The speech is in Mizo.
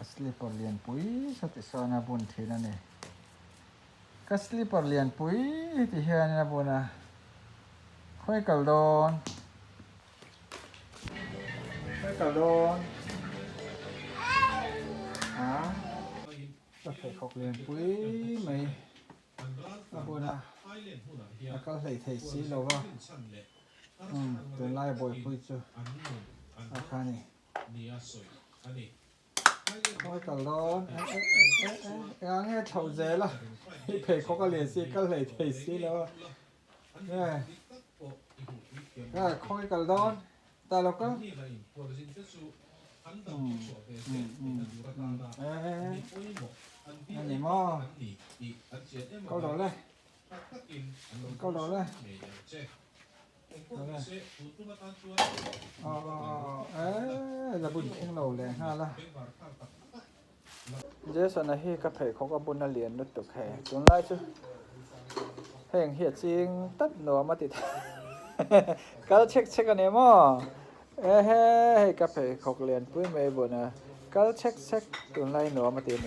Ka slipper lianpui saw ti sawn a bun thin a ni. Ka slipper lianpui hi ti hianin a bun a, khawi kal dawn? Khawi kal dawn? Ha? Ka pheikhawk lianpui mai a bun a, a kal hleih thei si lo va, umm tunlai buaipui chu a kha a ni. Khawi kal dawn eng ang nge chho zel a i pheikhawk a lian si kal hlei thei si lo a nge nge khawi kal dawn ta lo kal ani maw kal dawn le kal dawn le. La bun thleng lo leh nghal a Jason a hi ka pheikhawk a bun a lian lutuk hei tunlai chu heng hi a ching tlat nuam a ti kal chhek chhek a ni maw ehe hei ka pheikhawk lianpui mai bun a kal chhek chhek tunlai nuam a ti a ni.